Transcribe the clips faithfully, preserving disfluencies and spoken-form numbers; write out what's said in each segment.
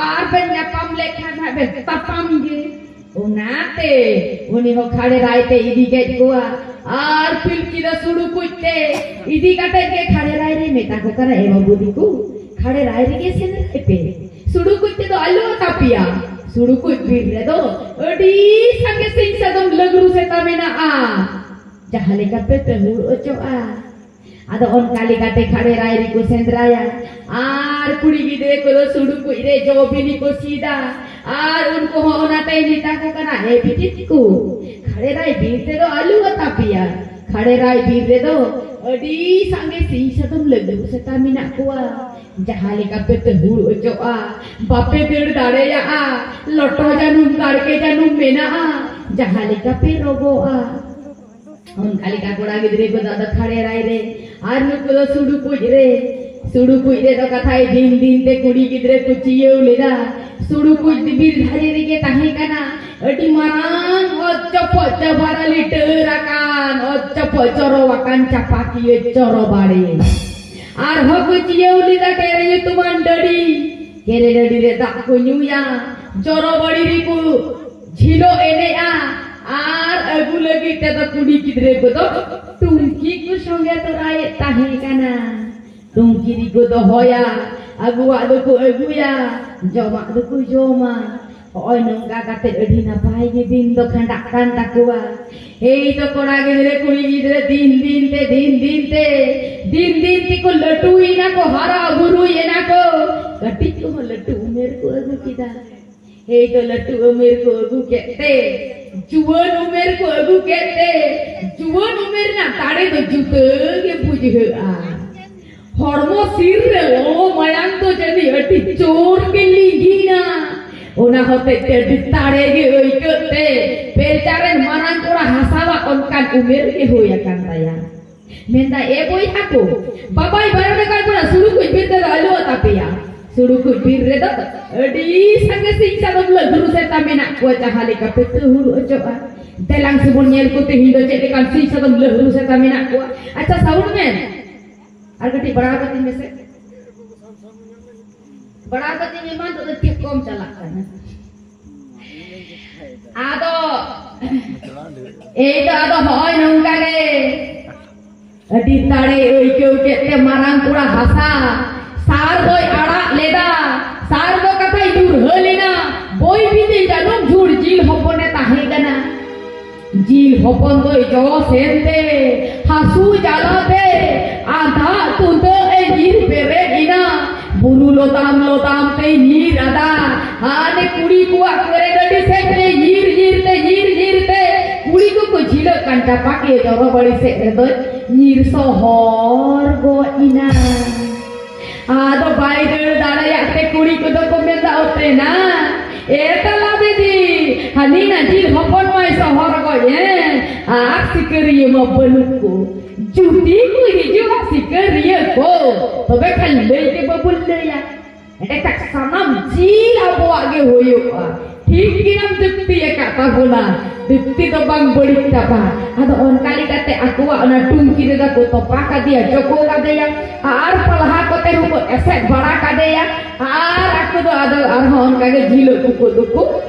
ᱟᱨ ᱵᱮᱱ ᱧᱟᱯᱟᱢ ᱞᱮᱠᱷᱟᱱ ᱦᱟᱸᱜ ᱵᱮᱱ ᱛᱟᱯᱟᱢ ᱜᱮ᱾ ᱚᱱᱟᱛᱮ ᱩᱱᱤ ᱦᱚᱸ ᱠᱷᱟᱲᱮ ᱨᱟᱭ ᱛᱮ ᱤᱫᱤ ᱠᱮᱫ ᱠᱚᱣᱟ᱾ ᱟᱨ ᱯᱤᱞᱠᱤ ᱫᱚ ᱥᱩᱲᱩ ᱠᱩᱡ ᱛᱮ ᱤᱫᱤ ᱠᱟᱛᱮ ᱜᱮ ᱠᱷᱟᱲᱮ ᱨᱟᱭ ᱨᱮ ᱢᱮᱛᱟ ᱠᱚ ᱠᱟᱱᱟ, "ᱮ ᱵᱟᱹᱵᱩ ᱫᱤᱠᱩ, ᱠᱷᱟᱲᱮ ᱨᱟᱭ ᱨᱮᱜᱮ ᱥᱮᱸᱫᱽᱨᱟᱭ ᱯᱮ᱾ ᱥᱩᱲᱩ ᱠᱩᱡ ᱛᱮᱫᱚ ᱟᱞᱚ ᱟᱛᱟ ᱯᱮᱭᱟ᱾ ᱥᱩᱲᱩ ᱠᱩᱡ ᱵᱤᱨ ᱨᱮᱫᱚ ᱟᱹᱰᱤ ᱥᱟᱸᱜᱮ ᱥᱤᱧ ᱥᱟᱫᱚᱢ ᱞᱟᱹᱜᱽᱨᱩ ᱥᱮᱛᱟ ᱢᱮᱱᱟᱜᱼᱟ᱾ ᱡᱟᱦᱟᱸ ᱞᱮᱠᱟ ᱯᱮ ᱛᱟᱹᱦᱩᱲ ᱚᱪᱚᱜᱼᱟ᱾" ᱟᱫᱚ ᱚᱱᱠᱟ ᱞᱮᱠᱟᱛᱮ ᱠᱷᱟᱲᱮ ᱨᱟᱭ ᱨᱮᱠᱚ ᱥᱮᱸᱫᱽᱨᱟᱭᱟ᱾ ᱟᱨ ᱠᱩᱲᱤ ᱜᱤᱫᱽᱨᱟᱹ ᱠᱚᱫᱚ ᱥᱩᱲᱩ ᱠᱩᱡ ᱨᱮ ᱡᱚ ᱵᱤᱞᱤ ᱠᱚ ᱥᱤᱫᱟ᱾ ᱟᱨ ᱩᱱᱠᱩ ᱦᱚᱸ ᱚᱱᱟᱛᱮᱭ ᱢᱮᱛᱟ ᱠᱚ ᱠᱟᱱᱟ, "ᱮ ᱵᱤᱴᱤ ᱠᱚ, ᱠᱷᱟᱲᱮ ᱨᱟᱭ ᱵᱤᱨ ᱛᱮᱫᱚ ᱟᱞᱚ ᱟᱛᱟ ᱯᱮᱭᱟ᱾ ᱠᱷᱟᱲᱮ ᱨᱟᱭ ᱵᱤᱨ ᱨᱮᱫᱚ ᱟᱹᱰᱤ ᱥᱟᱸᱜᱮ ᱥᱤᱧ ᱥᱟᱫᱚᱢ ᱞᱟᱹᱜᱽᱲᱩ ᱥᱮᱛᱟ ᱢᱮᱱᱟᱜ ᱠᱚᱣᱟ᱾ ᱡᱟᱦᱟᱸ ᱞᱮᱠᱟ ᱯᱮ ᱛᱟᱹᱦᱩᱲ ᱚᱪᱚᱜᱼᱟ, ᱵᱟᱯᱮ ᱫᱟᱹᱲ ᱫᱟᱲᱮᱭᱟᱜᱼᱟ᱾ ᱞᱚᱴᱚ ᱡᱟᱹᱱᱩᱢ ᱜᱟᱲᱠᱮ ᱡᱟᱹᱱᱩᱢ ᱢᱮᱱᱟᱜᱼᱟ, ᱡᱟᱦᱟᱸ ᱞᱮᱠᱟ ᱯᱮ ᱨᱚᱜᱚᱜᱼᱟ᱾" ᱚᱱᱠᱟ ᱞᱮᱠᱟ ᱠᱚᱲᱟ ᱜᱤᱫᱽᱨᱟᱹ ᱠᱚᱫᱚ ᱟᱫᱚ ᱠᱷᱟᱲᱮ ᱨᱟᱭ ᱨᱮ, ᱟᱨ ᱱᱩᱠᱩ ᱫᱚ ᱥᱩᱲᱩ ᱠᱩᱡ ᱨᱮ᱾ ᱥᱩᱲᱩ ᱠᱩᱡ ᱨᱮᱫᱚ ᱠᱟᱛᱷᱟᱭ ᱫᱤᱱ ᱫᱤᱱ ᱛᱮ ᱠᱩᱲᱤ ᱜᱤᱫᱽᱨᱟᱹ ᱠᱚ ᱪᱤᱭᱟᱹᱣ ᱞᱮᱫᱟ᱾ ᱥᱩᱲᱩ ᱠᱩᱡ ᱵᱤᱨ ᱫᱷᱟᱨᱮ ᱨᱮᱜᱮ ᱛᱟᱦᱮᱸ ᱠᱟᱱᱟ ᱟᱹᱰᱤ ᱢᱟᱨᱟᱝ ᱚᱛ ᱪᱚᱯᱚᱡ ᱪᱟᱵᱟᱨᱟ ᱞᱤᱴᱟᱹᱨ ᱟᱠᱟᱱ, ᱚᱛ ᱪᱚᱯᱚᱡ ᱪᱚᱨᱚ ᱟᱠᱟᱱ ᱪᱟᱯᱟᱠᱤᱭᱟᱹ ᱪᱚᱨᱚ ᱵᱟᱲᱮ᱾ ᱟᱨᱦᱚᱸ ᱠᱚ ᱪᱤᱭᱟᱹᱣ ᱞᱮᱫᱟ ᱠᱮᱨᱮ ᱧᱩᱛᱩᱢᱟᱱ ᱰᱟᱹᱰᱤ᱾ ᱠᱮᱨᱮ ᱰᱟᱹᱰᱤ ᱨᱮ ᱫᱟᱜ ᱠᱚ ᱧᱩᱭᱟ, ᱪᱚᱨᱚ ᱵᱟᱲᱤ ᱨᱮᱠᱚ ᱡᱷᱤᱞᱚᱜ ᱮᱱᱮᱡᱼᱟ᱾ ᱟᱨ ᱟᱹᱜᱩ ᱞᱟᱹᱜᱤᱫ ᱛᱮᱫᱚ ᱠᱩᱲᱤ ᱜᱤᱫᱽᱨᱟᱹ ᱠᱚᱫᱚ ᱴᱩᱝᱠᱤ ᱠᱚ ᱥᱚᱸᱜᱮ ᱛᱚᱨᱟᱭᱮᱫ ᱛᱟᱦᱮᱸ ᱠᱟᱱᱟ᱾ ᱴᱩᱝᱠᱤ ᱨᱮᱠᱚ ᱫᱚᱦᱚᱭᱟ, ᱟᱹᱜᱩᱣᱟᱜ ᱫᱚᱠᱚ ᱟᱹᱜᱩᱭᱟ, ᱡᱚᱢᱟᱜ ᱫᱚᱠᱚ ᱡᱚᱢᱟ᱾ ᱦᱚᱸᱜᱼᱚᱭ ᱱᱚᱝᱠᱟ ᱠᱟᱛᱮ ᱟᱹᱰᱤ ᱱᱟᱯᱟᱭ ᱜᱮ ᱫᱤᱱ ᱫᱚ ᱠᱷᱟᱸᱰᱟᱜ ᱠᱟᱱ ᱛᱟᱠᱚᱣᱟ᱾ ᱮᱭ ᱛᱚ ᱠᱚᱲᱟ ᱜᱤᱫᱽᱨᱟᱹ ᱠᱩᱲᱤ ᱜᱤᱫᱽᱨᱟᱹ ᱫᱤᱱ ᱫᱤᱱ ᱛᱮ, ᱫᱤᱱ ᱫᱤᱱ ᱛᱮ, ᱫᱤᱱ ᱫᱤᱱ ᱛᱮᱠᱚ ᱞᱟᱹᱴᱩᱭᱮᱱᱟ ᱠᱚ, ᱦᱟᱨᱟ ᱵᱩᱨᱩᱭᱮᱱᱟ ᱠᱚ᱾ ᱠᱟᱹᱴᱤᱡ ᱠᱚᱦᱚᱸ ᱞᱟᱹᱴᱩ ᱩᱢᱮᱨ ᱠᱚ ᱟᱹᱜᱩ ᱠᱮᱫᱟ᱾ ᱮᱭ ᱫᱚ ᱞᱟᱹᱴᱩ ᱩᱢᱮᱨ ᱠᱚ ᱟᱹᱜᱩ ᱠᱮᱫ ᱛᱮ, ᱡᱩᱣᱟᱹᱱ ᱩᱢᱮᱨ ᱠᱚ ᱟᱹᱜᱩ ᱠᱮᱫ ᱛᱮ, ᱡᱩᱣᱟᱹᱱ ᱩᱢᱮᱨ ᱨᱮᱱᱟᱜ ᱫᱟᱲᱮ ᱫᱚ ᱡᱩᱫᱟᱹ ᱜᱮ ᱵᱩᱡᱷᱟᱹᱜᱼᱟ᱾ ᱦᱚᱲᱢᱚ ᱥᱤᱨ ᱨᱮ ᱞᱚᱞᱚ ᱢᱟᱭᱟᱝ ᱫᱚ ᱡᱟᱹᱱᱤᱡ ᱟᱹᱰᱤ ᱡᱳᱨ ᱜᱮ ᱞᱤᱸᱜᱤᱱᱟ᱾ ᱚᱱᱟ ᱦᱚᱛᱮᱡ ᱛᱮ ᱟᱹᱰᱤ ᱫᱟᱲᱮ ᱜᱮ ᱟᱹᱭᱠᱟᱹᱜ ᱛᱮ, ᱵᱮᱞᱪᱟ ᱨᱮᱱ ᱢᱟᱨᱟᱝ ᱠᱚᱲᱟ ᱦᱟᱥᱟᱣᱟᱜ ᱚᱱᱠᱟᱱ ᱩᱢᱮᱨ ᱜᱮ ᱦᱩᱭ ᱟᱠᱟᱱ ᱛᱟᱭᱟ᱾ ᱢᱮᱱᱫᱟ, "ᱮ ᱵᱚᱭᱦᱟ ᱠᱚ, ᱵᱟᱵᱟᱭ ᱵᱟᱨᱚᱱ ᱟᱠᱟᱫ ᱵᱚᱱᱟ, ᱥᱩᱲᱩ ᱠᱩᱡ ᱵᱤᱨ ᱨᱮᱫᱚ ᱟᱞᱚ ᱟᱛᱟ ᱯᱮᱭᱟ᱾ ᱥᱩᱲᱩ ᱠᱩᱡ ᱵᱤᱨ ᱨᱮᱫᱚ ᱟᱹᱰᱤ ᱥᱟᱸᱜᱮ ᱥᱤᱧ ᱥᱟᱫᱚᱢ ᱞᱟᱹᱜᱽᱨᱩ ᱥᱮᱛᱟ ᱢᱮᱱᱟᱜ ᱠᱚᱣᱟ, ᱡᱟᱦᱟᱸ ᱞᱮᱠᱟ ᱯᱮ ᱛᱟᱹᱦᱩᱲ ᱚᱪᱚᱜᱼᱟ᱾ ᱫᱮᱞᱟᱝ ᱥᱮ ᱵᱚᱱ ᱧᱮᱞ ᱠᱚ ᱛᱮᱦᱮᱧ ᱫᱚ ᱪᱮᱫ ᱞᱮᱠᱟᱱ ᱥᱤᱧ ᱥᱟᱫᱚᱢ ᱞᱟᱹᱜᱽᱨᱩ ᱥᱮᱛᱟ ᱢᱮᱱᱟᱜ ᱠᱚᱣᱟ᱾" ᱟᱪᱪᱷᱟ, ᱥᱟᱣᱩᱱᱰ ᱢᱮᱱ, ᱟᱨ ᱠᱟᱹᱴᱤᱡ ᱵᱟᱲᱟᱣ ᱠᱟᱹᱛᱤᱧ ᱢᱮᱥᱮ᱾ ᱵᱟᱲᱟ ᱠᱟᱛᱮ ᱮᱢᱟᱱ ᱫᱚ ᱪᱮᱫ ᱠᱚᱢ ᱪᱟᱞᱟᱜ ᱠᱟᱱᱟ? ᱟᱫᱚ ᱮᱭ ᱫᱚ ᱟᱫᱚ ᱦᱚᱸᱜᱼᱚᱭ ᱱᱚᱝᱠᱟ ᱜᱮ ᱟᱹᱰᱤ ᱫᱟᱲᱮ ᱟᱹᱭᱠᱟᱹᱣ ᱠᱮᱫ ᱛᱮ ᱢᱟᱨᱟᱝ ᱠᱚᱲᱟ ᱦᱟᱥᱟ ᱥᱟᱨ ᱫᱚᱭ ᱟᱲᱟᱜ ᱞᱮᱫᱟ᱾ ᱥᱟᱨ ᱫᱚ ᱠᱟᱛᱷᱟᱭ ᱧᱩᱨᱦᱟᱹ ᱞᱮᱱᱟ᱾ ᱵᱳᱭ ᱵᱤᱸᱫᱮ ᱡᱟᱹᱱᱩᱢ ᱡᱷᱩᱲ ᱡᱤᱞ ᱦᱚᱯᱚᱱᱮ ᱛᱟᱦᱮᱸ ᱠᱟᱱᱟ᱾ ᱡᱤᱞ ᱦᱚᱯᱚᱱ ᱫᱚᱭ ᱡᱚᱥ ᱮᱱᱛᱮ ᱦᱟᱹᱥᱩ ᱡᱟᱞᱟᱛᱮ ᱟᱸᱫᱷᱟ ᱛᱩᱸᱫᱟᱹᱜ ᱮ ᱧᱤᱨ ᱵᱮᱨᱮᱫ ᱮᱱᱟ᱾ ᱵᱩᱨᱩ ᱞᱚᱫᱟᱢ ᱞᱚᱫᱟᱢ ᱛᱮ ᱧᱤᱨ ᱟᱫᱟ᱾ ᱦᱟᱱᱮ ᱠᱩᱲᱤ ᱠᱚᱣᱟᱜ ᱠᱚᱨᱮ ᱰᱟᱹᱰᱤ ᱥᱮᱫ ᱛᱮ ᱧᱤᱨ ᱧᱤᱨ ᱛᱮ ᱧᱤᱨ ᱧᱤᱨ ᱛᱮ ᱠᱩᱲᱤ ᱠᱚᱠᱚ ᱡᱷᱤᱞᱟᱹᱜ ᱠᱟᱱ ᱪᱟᱯᱟᱠᱤᱭᱟᱹ ᱡᱚᱨᱚ ᱵᱟᱹᱲᱤ ᱥᱮᱫ ᱨᱮᱫᱚᱭ ᱧᱤᱨ ᱥᱚᱦᱚᱨ ᱜᱚᱫ ᱮᱱᱟ᱾ ᱟᱫᱚ ᱵᱟᱭ ᱫᱟᱹᱲ ᱫᱟᱲᱮᱭᱟᱜ ᱛᱮ ᱠᱩᱲᱤ ᱠᱚᱫᱚ ᱠᱚ ᱢᱮᱱᱫᱟ, "ᱚᱛᱮᱱᱟ, ᱮ ᱛᱟᱞᱟ ᱫᱤᱫᱤ, ᱦᱟᱹᱱᱤ ᱱᱟᱡᱤᱨ ᱦᱚᱯᱚᱱ ᱢᱟᱭ ᱥᱚᱦᱚᱨ ᱜᱚᱡ ᱮᱱ, ᱟᱨ ᱥᱤᱠᱟᱹᱨᱤᱭᱟᱹ ᱢᱟ ᱵᱟᱹᱱᱩᱜ ᱠᱚ᱾ ᱡᱩᱫᱤ ᱠᱚ ᱦᱤᱡᱩᱜᱼᱟ ᱥᱤᱠᱟᱹᱨᱤᱭᱟᱹ ᱠᱚ, ᱛᱚᱵᱮ ᱠᱷᱟᱱ ᱞᱟᱹᱭ ᱜᱮ ᱵᱟᱵᱚᱱ ᱞᱟᱹᱭᱟ᱾ ᱮᱴᱟᱜ ᱥᱟᱱᱟᱢ ᱡᱤᱞ ᱟᱵᱚᱣᱟᱜ ᱜᱮ ᱦᱩᱭᱩᱜᱼᱟ᱾ ᱴᱷᱤᱠ ᱜᱮᱢ ᱡᱩᱠᱛᱤ ᱟᱠᱟᱫ ᱛᱟᱵᱚᱱᱟ, ᱡᱩᱠᱛᱤ ᱫᱚ ᱵᱟᱝ ᱵᱟᱹᱲᱤᱡ ᱛᱟᱵᱚᱱ᱾" ᱟᱫᱚ ᱚᱱᱠᱟ ᱞᱮᱠᱟᱛᱮ ᱟᱠᱚᱣᱟᱜ ᱚᱱᱟ ᱴᱩᱝᱠᱤ ᱨᱮᱫᱚ ᱠᱚ ᱛᱚᱯᱟ ᱠᱟᱫᱮᱭᱟ, ᱪᱚᱠᱚ ᱠᱟᱫᱮᱭᱟ, ᱟᱨ ᱯᱟᱞᱦᱟ ᱠᱚᱛᱮ ᱦᱚᱸᱠᱚ ᱮᱥᱮᱫ ᱵᱟᱲᱟ ᱠᱟᱫᱮᱭᱟ᱾ ᱟᱨ ᱟᱠᱚ ᱫᱚ ᱟᱫᱚ ᱟᱨᱦᱚᱸ ᱚᱱᱠᱟ ᱜᱮ ᱡᱷᱤᱞᱟᱹᱜ ᱠᱚᱠᱚ ᱫᱚᱠᱚ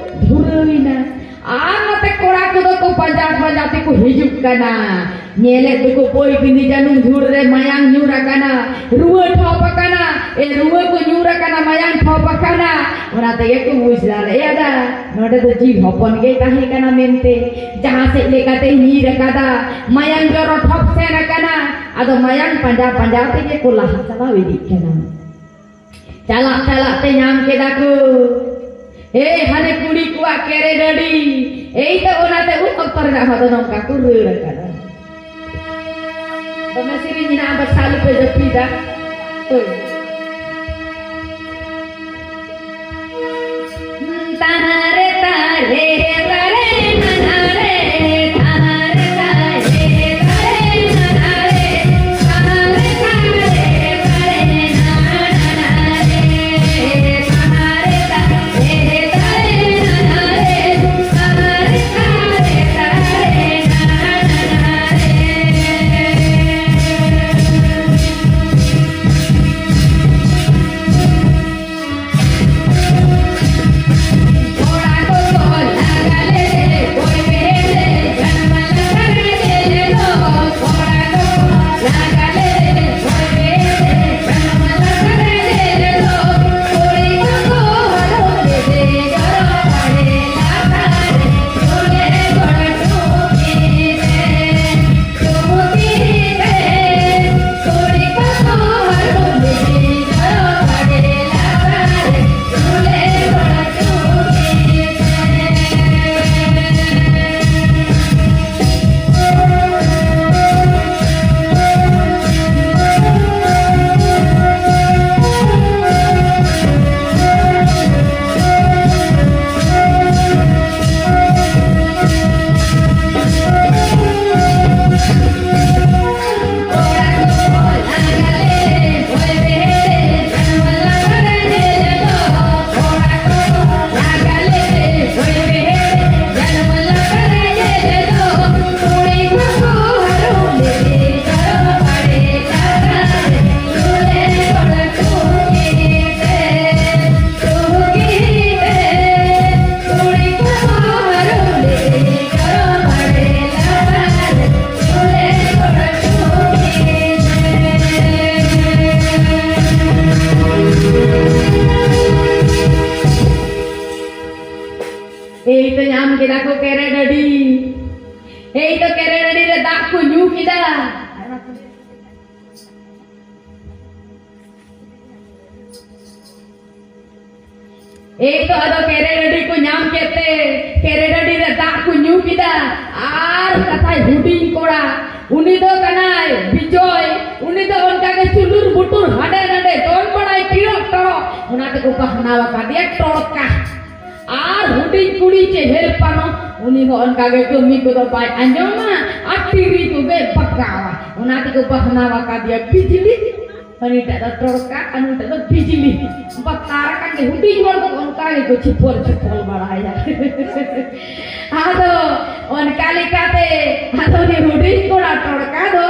ᱫᱷᱩᱨᱟᱹᱣ ᱮᱱᱟ᱾ ᱟᱨ ᱱᱚᱛᱮ ᱠᱚᱲᱟ ᱠᱚᱫᱚ ᱠᱚ ᱯᱟᱸᱡᱟ ᱯᱟᱸᱡᱟ ᱛᱮᱠᱚ ᱦᱤᱡᱩᱜ ᱠᱟᱱᱟ᱾ ᱧᱮᱞᱮᱫ ᱫᱚᱠᱚ ᱵᱳᱭ ᱵᱤᱸᱫᱤ ᱡᱟᱹᱱᱩᱢ ᱡᱷᱩᱲ ᱨᱮ ᱢᱟᱭᱟᱝ ᱧᱩᱨ ᱟᱠᱟᱱᱟ, ᱨᱩᱣᱟᱹ ᱴᱷᱚᱯ ᱟᱠᱟᱱᱟ, ᱮ, ᱨᱩᱣᱟᱹ ᱠᱚ ᱧᱩᱨ ᱟᱠᱟᱱᱟ, ᱢᱟᱭᱟᱝ ᱴᱷᱚᱯ ᱟᱠᱟᱱᱟ᱾ ᱚᱱᱟ ᱛᱮᱜᱮ ᱠᱚ ᱵᱩᱡᱽ ᱫᱟᱲᱮᱭᱟᱫᱟ ᱱᱚᱰᱮ ᱫᱚ ᱡᱤᱞ ᱦᱚᱯᱚᱱ ᱜᱮᱭ ᱛᱟᱦᱮᱸ ᱠᱟᱱᱟ ᱢᱮᱱᱛᱮ᱾ ᱡᱟᱦᱟᱸ ᱥᱮᱫ ᱞᱮᱠᱟᱛᱮ ᱧᱤᱨ ᱟᱠᱟᱫᱟ, ᱢᱟᱭᱟᱝ ᱡᱚᱨᱚ ᱴᱷᱚᱯ ᱥᱮᱱ ᱟᱠᱟᱱᱟ᱾ ᱟᱫᱚ ᱢᱟᱭᱟᱝ ᱯᱟᱸᱡᱟ ᱯᱟᱸᱡᱟ ᱛᱮᱜᱮ ᱠᱚ ᱞᱟᱦᱟ ᱪᱟᱞᱟᱣ ᱤᱫᱤᱜ ᱠᱟᱱᱟ᱾ ᱪᱟᱞᱟᱜ ᱪᱟᱞᱟᱜ ᱛᱮ ᱧᱟᱢ ᱠᱮᱫᱟ ᱠᱚ, ᱮᱭ ᱦᱟᱱᱮ ᱠᱩᱲᱤ ᱠᱚᱣᱟᱜ ᱠᱮᱨᱮ ᱰᱟᱹᱰᱤ, ᱮᱭ ᱫᱚ ᱚᱱᱟᱛᱮ ᱩᱱ ᱚᱠᱛᱚ ᱨᱮᱱᱟᱜ ᱦᱚᱲ ᱫᱚ ᱱᱚᱝᱠᱟ ᱠᱚ ᱨᱟᱹᱲ ᱟᱠᱟᱫᱟ᱾ ᱫᱚᱢᱮ ᱥᱮᱨᱮᱧ ᱢᱮᱱᱟᱜᱼᱟ, ᱵᱟᱥᱟ ᱞᱩᱯᱮ ᱡᱟᱹᱯᱤᱫᱟ᱾ ᱦᱳᱭ᱾ ᱛᱟᱱᱟᱨᱮ ᱛᱟᱨᱮ ᱛᱟᱨᱮ ᱱᱟᱱᱟᱨᱮ, ᱛᱟᱱᱟᱨᱮ ᱛᱟᱨᱮ ᱛᱟᱨᱮ ᱱᱟᱱᱟᱨᱮ, ᱛᱟᱱᱟᱨᱮ ᱛᱟᱨᱮ ᱛᱟᱨᱮ ᱱᱟᱱᱟᱨᱮ, ᱛᱟᱱᱟᱨᱮ ᱛᱟᱨᱮ ᱛᱟᱨᱮ ᱱᱟᱱᱟᱨᱮ, ᱛᱟᱱᱟᱨᱮ ᱛᱟᱨᱮ ᱛᱟᱨᱮ ᱱᱟᱱᱟᱨᱮ᱾ ᱮᱭ ᱛᱚ ᱧᱟᱢ ᱠᱮᱫᱟ ᱠᱚ ᱠᱮᱨᱮ ᱰᱟᱹᱰᱤ᱾ ᱮᱭ ᱛᱚ ᱠᱮᱨᱮ ᱰᱟᱹᱰᱤ ᱨᱮ ᱫᱟᱜ ᱠᱚ ᱧᱩ ᱠᱮᱫᱟ᱾ ᱮᱭ ᱛᱚ ᱟᱫᱚ ᱠᱮᱨᱮ ᱰᱟᱹᱰᱤ ᱠᱚ ᱧᱟᱢ ᱠᱮᱫ ᱛᱮ ᱠᱮᱨᱮ ᱰᱟᱹᱰᱤ ᱨᱮ ᱫᱟᱜ ᱠᱚ ᱧᱩ ᱠᱮᱫᱟ᱾ ᱟᱨ ᱠᱟᱛᱷᱟᱭ ᱦᱩᱰᱤᱧ ᱠᱚᱲᱟ, ᱩᱱᱤ ᱫᱚ ᱠᱟᱱᱟᱭ ᱵᱤᱡᱚᱭ᱾ ᱩᱱᱤ ᱫᱚ ᱚᱱᱠᱟ ᱜᱮ ᱪᱩᱞᱩᱨ ᱵᱩᱴᱩᱨ ᱦᱟᱸᱰᱮ ᱱᱟᱰᱮ ᱫᱚᱱ ᱵᱟᱲᱟᱭ ᱴᱤᱲᱚᱜ ᱴᱚᱲᱚᱜ, ᱚᱱᱟ ᱛᱮᱠᱚ ᱵᱟᱦᱱᱟᱣ ᱟᱠᱟᱫᱮᱭᱟ ᱴᱚᱲᱠᱟ᱾ ᱟᱨ ᱦᱩᱰᱤᱧ ᱠᱩᱲᱤ ᱪᱮᱦᱮᱞ ᱯᱟᱱᱚ, ᱩᱱᱤ ᱦᱚᱸ ᱚᱱᱠᱟ ᱜᱮ ᱠᱟᱹᱢᱤ ᱠᱚᱫᱚ ᱵᱟᱭ ᱟᱸᱡᱚᱢᱟ ᱟᱨ ᱴᱤᱨᱤ ᱠᱚᱜᱮ ᱵᱟᱜᱟᱣᱟ᱾ ᱚᱱᱟ ᱛᱮᱠᱚ ᱵᱟᱦᱱᱟᱣ ᱟᱠᱟᱫᱮᱭᱟ ᱵᱤᱡᱽᱞᱤ᱾ ᱦᱟᱹᱱᱤᱴᱟᱜ ᱫᱚ ᱴᱚᱲᱠᱟ ᱟᱨ ᱱᱩᱭᱴᱟᱜ ᱫᱚ ᱵᱤᱡᱽᱞᱤ᱾ ᱵᱟᱛᱟᱨ ᱟᱠᱟᱱ ᱜᱮ, ᱦᱩᱰᱤᱧ ᱦᱚᱲ ᱫᱚ ᱚᱱᱠᱟ ᱜᱮᱠᱚ ᱪᱷᱤᱯᱚᱞ ᱪᱷᱤᱯᱚᱞ ᱵᱟᱲᱟᱭᱟ᱾ ᱟᱫᱚ ᱚᱱᱠᱟ ᱞᱮᱠᱟᱛᱮ ᱟᱫᱚ ᱩᱱᱤ ᱦᱩᱰᱤᱧ ᱠᱚᱲᱟ ᱴᱚᱲᱠᱟ ᱫᱚ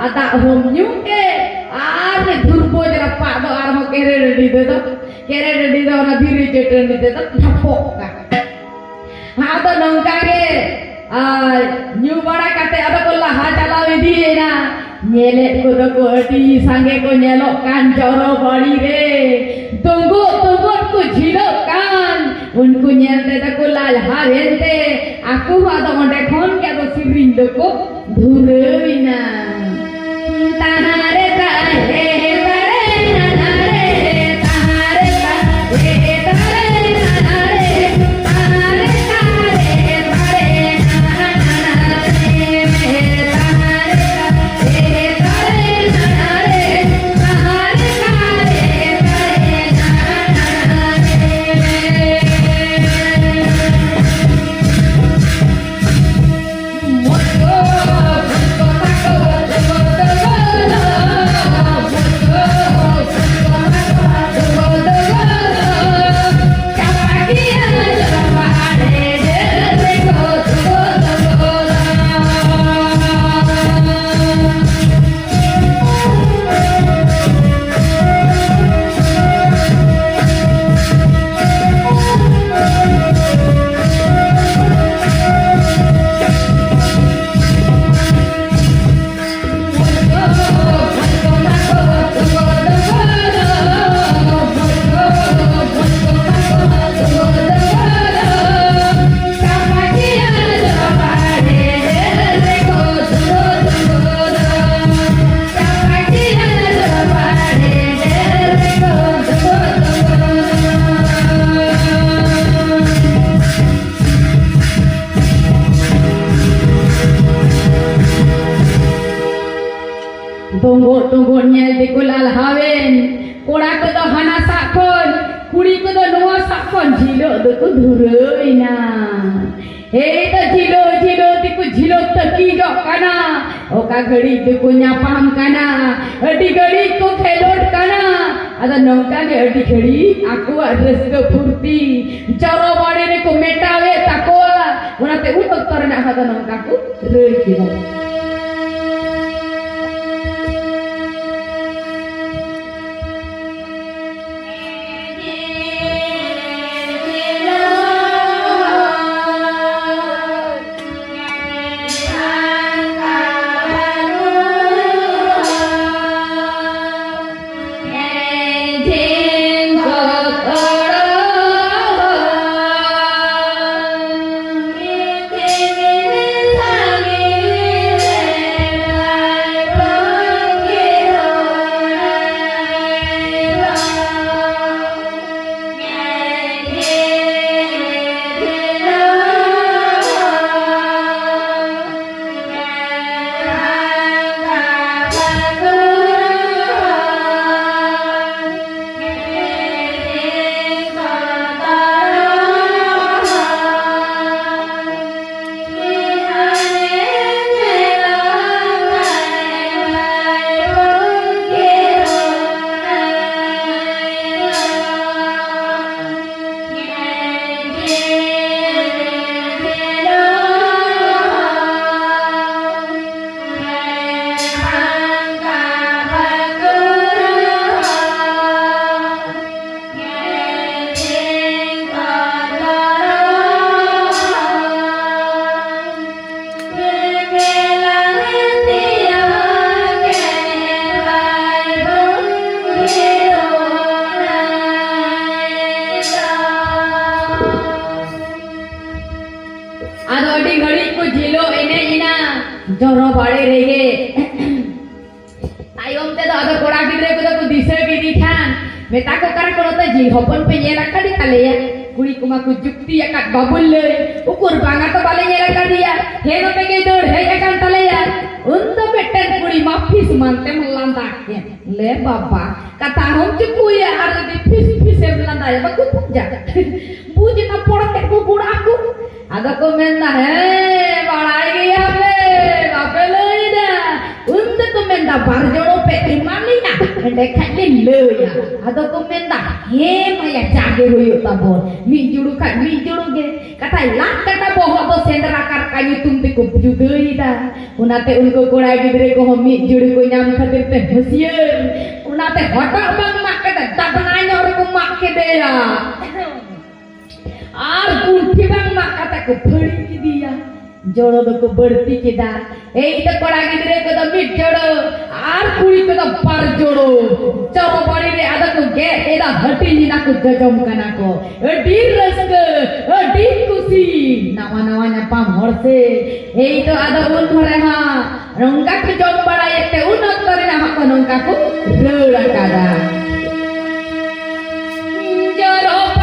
ᱟᱨ ᱫᱟᱜ ᱦᱚᱸᱢ ᱧᱩ ᱠᱮᱫ ᱟᱨ ᱫᱷᱩᱨᱵᱚᱡ ᱨᱟᱯᱟᱜ ᱫᱚ ᱟᱨᱦᱚᱸ ᱠᱮᱨᱮ ᱰᱟᱹᱰᱤ ᱛᱮᱫᱚ, ᱠᱮᱨᱮ ᱰᱟᱹᱰᱤ ᱫᱚ ᱚᱱᱟ ᱫᱷᱤᱨᱤ ᱪᱟᱹᱴᱟᱹᱱᱤ ᱛᱮᱫᱚ ᱰᱷᱟᱯᱚᱜ ᱠᱟᱜ᱾ ᱟᱫᱚ ᱱᱚᱝᱠᱟ ᱜᱮ ᱟᱨ ᱧᱩ ᱵᱟᱲᱟ ᱠᱟᱛᱮ ᱟᱫᱚ ᱠᱚ ᱞᱟᱦᱟ ᱪᱟᱞᱟᱣ ᱤᱫᱤᱭᱮᱱᱟ᱾ ᱧᱮᱞᱮᱫ ᱠᱚᱫᱚ ᱠᱚ ᱟᱹᱰᱤ ᱥᱟᱸᱜᱮ ᱠᱚ ᱧᱮᱞᱚᱜ ᱠᱟᱱ ᱪᱚᱨᱚ ᱵᱟᱲᱤ ᱨᱮ᱾ ᱛᱩᱸᱜᱩᱫ ᱛᱩᱸᱜᱩᱫ ᱠᱚ ᱡᱷᱤᱞᱚᱜ ᱠᱟᱱ᱾ ᱩᱱᱠᱩ ᱧᱮᱞ ᱛᱮᱫᱚ ᱠᱚ ᱞᱟᱞᱦᱟᱣᱮᱱ ᱛᱮ ᱟᱠᱚ ᱦᱚᱸ ᱟᱫᱚ ᱚᱸᱰᱮ ᱠᱷᱚᱱ ᱜᱮ ᱟᱫᱚ ᱥᱮᱨᱮᱧ ᱫᱚᱠᱚ ᱫᱷᱩᱨᱟᱹᱣᱮᱱᱟ᱾ ᱛᱟᱦᱟᱨᱮ ᱛᱟᱦᱮ ᱛᱟᱨᱮ ᱱᱟᱱᱟᱨᱮ, ᱛᱟᱦᱟᱨᱮ ᱛᱟᱦᱮ ᱛᱟᱨᱮ ᱱᱟᱱᱟᱨᱮ, ᱛᱟᱦᱟᱨᱮ ᱛᱟᱦᱮ ᱛᱟᱨᱮ ᱱᱟᱱᱟᱨᱮ, ᱛᱟᱦᱟᱨᱮ ᱛᱟᱦᱮ ᱛᱟᱨᱮ ᱱᱟᱱᱟᱨᱮ, ᱛᱟᱦᱟᱨᱮ ᱛᱟᱦᱮ ᱛᱟᱨᱮ ᱱᱟᱱᱟᱨᱮ᱾ ᱠᱚᱲᱟ ᱠᱚᱫᱚ ᱦᱟᱱᱟ ᱥᱟᱜ ᱠᱷᱚᱱ, ᱠᱩᱲᱤ ᱠᱚᱫᱚ ᱱᱚᱣᱟ ᱥᱟᱜ ᱠᱷᱚᱱ ᱡᱷᱤᱞᱚᱜ ᱫᱚᱠᱚ ᱫᱷᱩᱨᱟᱹᱣ ᱮᱱᱟ᱾ ᱦᱮᱭ ᱫᱚ ᱡᱷᱤᱞᱚᱜ ᱡᱷᱤᱞᱚᱜ ᱛᱮᱠᱚ ᱡᱷᱤᱞᱚᱜ ᱛᱟᱹᱠᱤᱡᱚᱜ ᱠᱟᱱᱟ᱾ ᱚᱠᱟ ᱜᱷᱟᱹᱲᱤᱡ ᱫᱚᱠᱚ ᱧᱟᱯᱟᱢ ᱠᱟᱱᱟ, ᱟᱹᱰᱤ ᱜᱷᱟᱹᱲᱤᱡ ᱠᱚ ᱠᱷᱮᱞᱳᱰ ᱠᱟᱱᱟ᱾ ᱟᱫᱚ ᱱᱚᱝᱠᱟ ᱜᱮ ᱟᱹᱰᱤ ᱜᱷᱟᱹᱲᱤᱡ ᱟᱠᱚᱣᱟᱜ ᱨᱟᱹᱥᱠᱟᱹ ᱯᱷᱩᱨᱛᱤ ᱪᱚᱨᱚ ᱵᱟᱲᱮ ᱨᱮᱠᱚ ᱢᱮᱴᱟᱣᱮᱫ ᱛᱟᱠᱚᱣᱟ᱾ ᱚᱱᱟᱛᱮ ᱩᱱ ᱚᱠᱛᱚ ᱨᱮᱱᱟᱜ ᱦᱚᱸ ᱫᱚ ᱱᱚᱝᱠᱟ ᱠᱚ ᱨᱟᱹᱲ ᱠᱮᱫᱟ᱾ ᱟᱫᱚ ᱟᱹᱰᱤ ᱜᱷᱟᱹᱲᱤᱡ ᱠᱚ ᱡᱷᱤᱞᱚᱜ ᱮᱱᱮᱡ ᱮᱱᱟ ᱡᱚᱨᱚ ᱵᱟᱲᱮ ᱨᱮᱜᱮ᱾ ᱛᱟᱭᱚᱢ ᱛᱮᱫᱚ ᱟᱫᱚ ᱠᱚᱲᱟ ᱜᱤᱫᱽᱨᱟᱹ ᱠᱚᱫᱚ ᱠᱚ ᱫᱤᱥᱟᱹ ᱠᱮᱫᱮ ᱠᱷᱟᱱ ᱢᱮᱛᱟ ᱠᱚ ᱠᱟᱱᱟ ᱠᱚ, "ᱱᱚᱛᱮ ᱡᱤᱞ ᱦᱚᱯᱚᱱ ᱯᱮ ᱧᱮᱞ ᱟᱠᱟᱫᱮ ᱛᱟᱞᱮᱭᱟ?" ᱠᱩᱲᱤ ᱠᱚᱢᱟ ᱠᱚ ᱡᱩᱠᱛᱤ ᱟᱠᱟᱫ, ᱵᱟᱵᱩ ᱞᱟᱹᱭ, ᱩᱠᱩᱨ ᱵᱟᱝᱟ ᱛᱚ ᱵᱟᱞᱮ ᱧᱮᱞ ᱟᱠᱟᱫᱮᱭᱟ, ᱦᱮᱸ ᱱᱚᱛᱮ ᱜᱮᱭ ᱫᱟᱹᱲ ᱦᱮᱡ ᱟᱠᱟᱱ ᱛᱟᱞᱮᱭᱟ᱾ ᱩᱱ ᱫᱚ ᱢᱤᱫᱴᱮᱱ ᱠᱩᱲᱤ ᱢᱟ ᱯᱷᱤᱥ ᱢᱟᱱᱛᱮᱢ ᱞᱟᱸᱫᱟ ᱠᱮᱫ᱾ ᱞᱮ ᱵᱟᱵᱟ, ᱠᱟᱛᱷᱟ ᱦᱚᱸᱢ ᱪᱩᱠᱩᱭᱟ ᱟᱨ ᱡᱩᱫᱤ ᱯᱷᱤᱥ ᱯᱷᱤᱥ ᱮᱢ ᱞᱟᱸᱫᱟᱭᱟ, ᱵᱟᱠᱚ ᱵᱩᱡᱟ᱾ ᱵᱩᱡᱽ ᱮᱱᱟ ᱯᱚᱲᱚᱠᱮᱫ ᱠᱚ ᱠᱚᱲᱟ ᱠᱚ᱾ ᱟᱫᱚ ᱠᱚ ᱢᱮᱱᱫᱟ, ᱦᱮᱸ, ᱵᱟᱲᱟᱭ ᱜᱮᱭᱟᱯᱮ, ᱵᱟᱯᱮ ᱞᱟᱹᱭᱫᱟ᱾ ᱩᱱ ᱫᱚᱠᱚ ᱢᱮᱱᱫᱟ, ᱵᱟᱨ ᱡᱳᱲᱳ ᱯᱮ ᱮᱢᱟ ᱞᱤᱧᱟ, ᱮᱸᱰᱮ ᱠᱷᱟᱡ ᱞᱤᱧ ᱞᱟᱹᱭᱟ᱾ ᱟᱫᱚ ᱠᱚ ᱢᱮᱱᱫᱟ, ᱦᱮᱸ ᱢᱟᱭᱟ, ᱡᱟᱜᱮ ᱦᱩᱭᱩᱜ ᱛᱟᱵᱚᱱ, ᱢᱤᱫ ᱡᱩᱲᱩ ᱠᱷᱟᱡ ᱢᱤᱫ ᱡᱩᱲᱩ ᱜᱮ᱾ ᱠᱟᱛᱷᱟᱭ ᱞᱟᱫ ᱠᱟᱴᱟ ᱵᱚᱦᱚᱜ ᱫᱚ ᱥᱮᱸᱫᱽᱨᱟ ᱠᱟᱨᱠᱟ ᱧᱩᱛᱩᱢ ᱛᱮᱠᱚ ᱡᱩᱫᱟᱹᱭᱮᱫᱟ᱾ ᱚᱱᱟᱛᱮ ᱩᱱᱠᱩ ᱠᱚᱲᱟ ᱜᱤᱫᱽᱨᱟᱹ ᱠᱚᱦᱚᱸ ᱢᱤᱫ ᱡᱩᱲᱩ ᱠᱚ ᱧᱟᱢ ᱠᱷᱟᱹᱛᱤᱨ ᱛᱮ ᱦᱩᱸᱥᱤᱭᱟᱹᱨ᱾ ᱚᱱᱟᱛᱮ ᱦᱚᱴᱚᱜ ᱵᱟᱝ ᱢᱟᱜ ᱠᱟᱛᱮ ᱫᱟᱵᱱᱟ ᱧᱚᱜ ᱨᱮᱠᱚ ᱢᱟᱜ ᱠᱮᱫᱮᱭᱟ᱾ ᱟᱨ ᱜᱩᱱᱴᱷᱤ ᱵᱟᱝ ᱢᱟᱜ ᱠᱟᱛᱮ ᱠᱚ ᱯᱷᱟᱹᱲᱤ ᱠᱮᱫᱮᱭᱟ᱾ ᱡᱚᱲᱚ ᱫᱚᱠᱚ ᱵᱟᱹᱲᱛᱤ ᱠᱮᱫᱟ᱾ ᱮᱭ ᱫᱚ ᱠᱚᱲᱟ ᱜᱤᱫᱽᱨᱟᱹ ᱠᱚᱫᱚ ᱢᱤᱫ ᱡᱚᱲᱚ ᱟᱨ ᱠᱩᱲᱤ ᱠᱚᱫᱚ ᱵᱟᱨ ᱡᱚᱲᱚ᱾ ᱪᱚᱨᱚ ᱵᱟᱲᱤ ᱨᱮ ᱟᱫᱚ ᱠᱚ ᱜᱮᱫ ᱮᱫᱟ, ᱦᱟᱹᱴᱤᱧ ᱮᱫᱟ ᱠᱚ, ᱡᱚᱡᱚᱢ ᱠᱟᱱᱟ ᱠᱚ᱾ ᱟᱹᱰᱤ ᱨᱟᱹᱥᱠᱟᱹ, ᱟᱹᱰᱤ ᱠᱩᱥᱤ, ᱱᱟᱣᱟ ᱱᱟᱣᱟ ᱧᱟᱯᱟᱢ ᱦᱚᱲ ᱥᱮ᱾ ᱮᱭ ᱫᱚ ᱟᱫᱚ ᱩᱱ ᱫᱷᱚᱨᱮ ᱦᱟᱸᱜ ᱱᱚᱝᱠᱟ ᱠᱚ ᱡᱚᱢ ᱵᱟᱲᱟᱭᱮᱫ ᱛᱮ ᱩᱱ ᱚᱠᱛᱚ ᱨᱮᱱᱟᱜ ᱦᱚᱸᱠᱚ ᱱᱚᱝᱠᱟ ᱠᱚ ᱨᱟᱹᱲ ᱟᱠᱟᱫᱟ᱾ ᱡᱚᱨᱚ